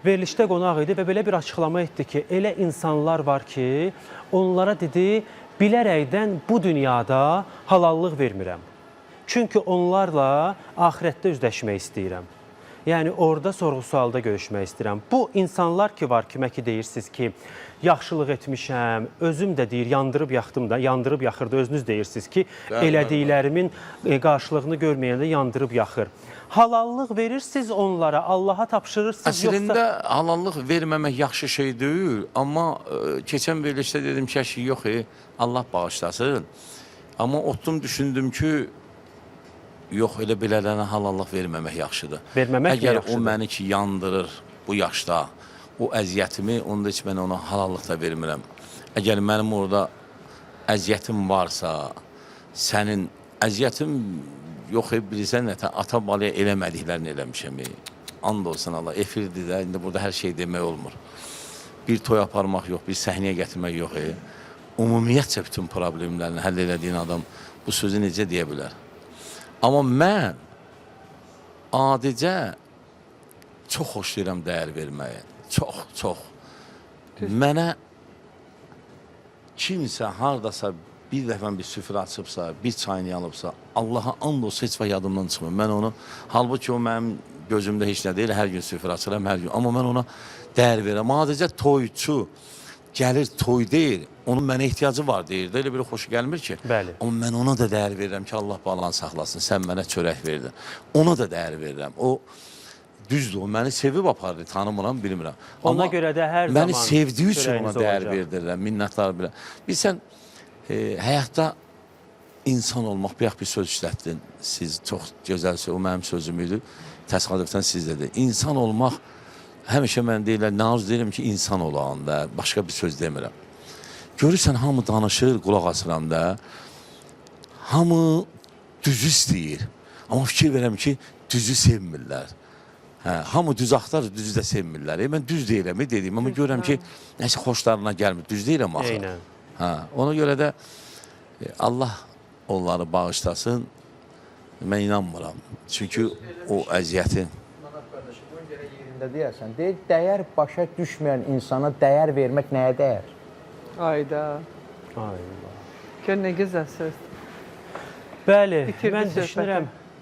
Verilişdə qonaq idi və belə bir açıqlama etdi ki, elə insanlar var ki, onlara dedi, bilərəkdən bu dünyada halallıq vermirəm. Çünki onlarla axirətdə üzləşmək istəyirəm. Yəni orada sorğu-sualda görüşmək istəyirəm. Bu insanlar ki var, kimə ki deyirsiniz ki, yaxşılıq etmişəm, özüm də deyir, yandırıb yaxdım da, yandırıb yaxırdı, özünüz deyirsiniz ki, elədiklərimin qarşılığını görməyəndə yandırıb yaxır. Halallıq verirsiniz onlara, Allaha tapşırırsınız Əslində yoxsa halallıq verməmək yaxşı şey deyil, amma keçən verilişdə dedim ki, əşi, yox, Allah bağışlasın. Amma otdum düşündüm ki, yox, elə belələrinə halallıq verməmək yaxşıdır. Verməmək mi Əgər yaxşıdır? o məni ki yandırır bu yaşda, o əziyyətimi, onda heç mən ona halallıq da vermirəm. Əgər mənim orada əziyyətim varsa, sənin əziyyətim yox, bilirsən nə, ata balaya eləmədiklərini eləmişəm. And olsun Allah, efirdir də, indi burada hər şey demək olmur. Bir toy aparmaq yox, bir səhnəyə gətirmək yox. Ümumiyyətcə bütün problemlərini həll elədiyin adam bu sözü necə deyə bilər? Amma mən adicə çox xoşlayıram dəyər verməyi. Çox, çox. Mənə kimsə hardasa bir dəfə bir süfrə açıbsa, bir çayını alıbsa, Allaha and olsa heç vaxt yadımdan çıxmır. Mən onu, halbuki o mənim gözümdə heç nə deyil, hər gün süfrə açıram, hər gün. Amma mən ona dəyər verirəm. Adicə toyçu gəlir toy deyil, onun mənə ehtiyacı var deyir də, elə bir xoşu gəlmir ki. Bəli. Amma mən ona da dəyər verirəm ki, Allah balanı saxlasın, sən mənə çörək verdin. Ona da dəyər verirəm. O düzdür, o məni sevib aparır, tanımıram, bilmirəm. Ona Amma görə də hər məni zaman sevdiyi üçün ona çörəyiniz dəyər olacaq. verdirirəm, minnətdar bilirəm. Bilirsən, həyatda insan olmaq, bayaq bir söz işlətdin. Siz çox gözəl söz, o mənim sözüm idi. Təsadüfdən siz dedi. İnsan olmaq, həmişə mən deyirlər, nə arzu deyirəm ki, insan olağın da, başqa bir söz demirəm. Görürsən, hamı danışır, qulaq asıram da. Hamı düzü istəyir. Amma fikir verirəm ki, düzü sevmirlər. Hə, hamı düz axtarır, düzü də sevmirlər. Mən düz deyirəm, dediyim, amma görürəm ki, nəsə xoşlarına gəlmir. Düz deyirəm axı. Eynən. Hə, ona görə də Allah onları bağışlasın. Mən inanmıram. Çünki o əziyyəti Manat qardaşım, bunu gərək yerində deyərsən. Deyir, dəyər başa düşməyən insana dəyər vermək nəyə dəyər? Ayda. Ay Allah. Gör nə gözəl söz. Bəli, Bitirdi mən söhbəti. düşünürəm,